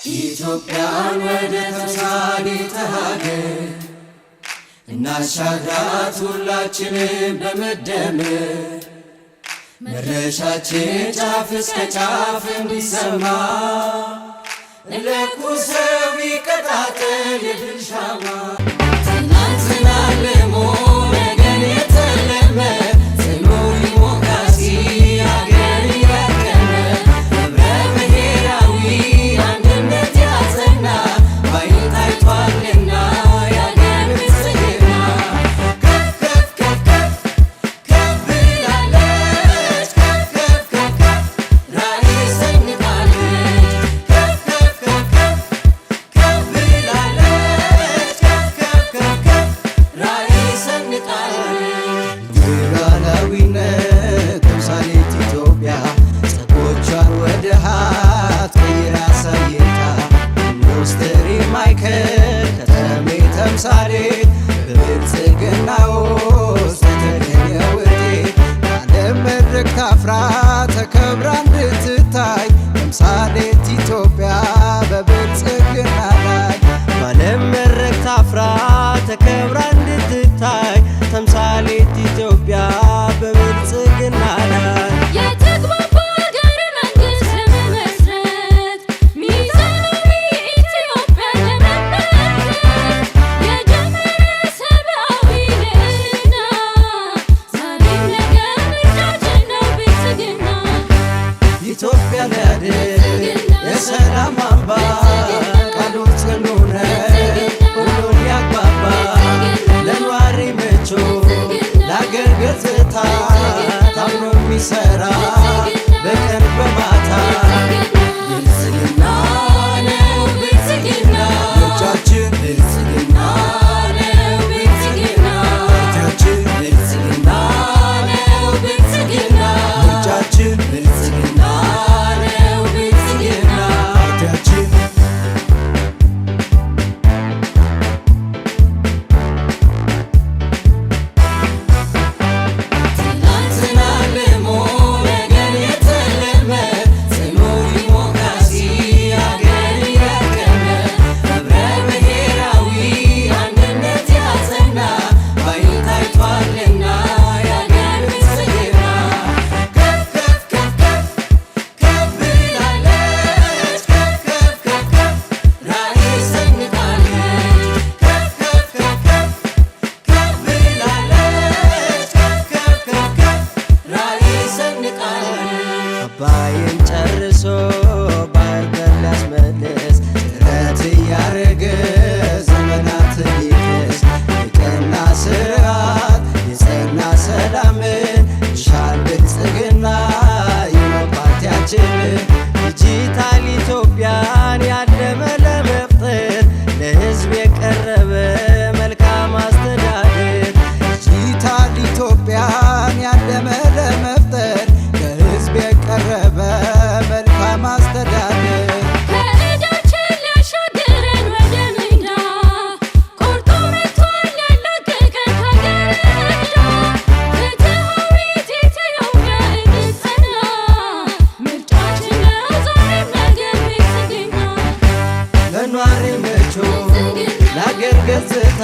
ኢትዮጵያን ወደ ተምሳሌተ ሀገር እናሻግራት ሁላችንም በመደመር፣ መድረሻችን ጫፍ እስከ ጫፍ እንዲሰማ፣ እንለኩሰው ይቀጣጠል የድል ሻማ። ትናንትና አልሞ ነገን የተለመ፣ ጽኑ ዲሞክራሲ አገር ያቀመ፣ ህብረ ብሔራዊ አንድነት ያጸና፣ ባይን ታይቷልና የአገር ብልጽግና። ከፍ ከፍ ከፍ ከፍ ከፍ ብላለች፣ ከፍ ከፍ ከፍ ከፍ ራዕይ ሰንቃለች። ከፍ ከፍ ከፍ ከፍ ከፍ ብላለች፣ ከፍ ከፍ ከፍ ከፍ ራዕይ ሰንቃለች። ሉዓላዊነት ተምሳሌት ኢትዮጵያ፣ ጸጎቿን ወደ ሀብት ቀይራ አሳይታ፣ ኢንዱስትሪ ማዕከል፣ ከተሜ ተምሳሌት፣ በብልጽግና ውስጥ የተገኘ ውጤት፣ በዓለም መድረክ ታፍራ ተከብራ እንድትታይ፣ ተምሳሌት ኢትዮጵያ በብልጽግና ላይ። በዓለም መድረክ ታፍራ ተከብራ እንድትታይ፣ ተምሳሌት ኢትዮጵያ በብልጽግና ላይ። የተግባባ ሀገረ መንግስት ለመመስረት፣ ሚዛናዊ ኢትዮጵያን ለመመልከት፣ የጀመረ ሰብአዊ ልዕልና፣ ዛሬም ነገም ምርጫችን ነው ብልጽግና። ኢትዮጵያ ሊያድን የሰላም አምባ፣ ቃሉ ጽኑ ነው ሁሉን ያግባባ፣ ለኗሪ ምቹ፣ ለአገር ገጽታ፣ ታምኖ የሚሰራ በቀን በማታ። ብልጽግና ነው ብልጽግና። ምርጫችን። ብልጽግና ነው ብልጽግና። ፓርቲያችን። ብልጽግና ነው ብልጽግና። ምርጫችን። ብልጽግና ነው ብልጽግና። ፓርቲያችን። ትናንትና አልሞ ነገን የተለመ፣ ጽኑ ዲሞክራሲ አገር ያቀመ፣ ህብረ ብሔራዊ አንድነት ያጸና፣ ባይን ታይቷልና የአገር ብልጽግና። ከፍ ከፍ ከፍ ከፍ ከፍ ብላለች፣ ከፍ ከፍ ከፍ ከፍ ራዕይ ሰንቃለች። ከፍ ከፍ ከፍ ከፍ ከፍ ብላለች፣ ከፍ ከፍ ከፍ ከፍ ራዕይ ሰንቃለች። አባይን ጨርሶ ባህር በር ሊያስመልስ፣ ጥረት እያረገ ዘመናትን ሊክስ፣ የቀና ስርዓት የጸና ሰላምን ይሻል ብልጽግና የሆነው ፓርቲያችን። ዲጂታል ኢትዮጵያን ያለመ ለመፍጠር፣ ለሕዝብ የቀረበ መልካም አስተዳደር። ዲጂታል ኢትዮጵያን ያለመ ለመፍጠር፣ ለሕዝብ የቀረበ መልካም አስተዳደር። ከዕዳችን ሊያሻግረን ወደ ምንዳ፣ ቆርጦ መጥቷል ሊያላቅቀን ከሀገር ዕዳ። ፍትሃዊት ኢትዮጵያ እንድትጸና፣ ምርጫችን ነው ዛሬም ነገም ብልጽግና። ለኗሪ ምቹ፣ ለአገር ገጽታ።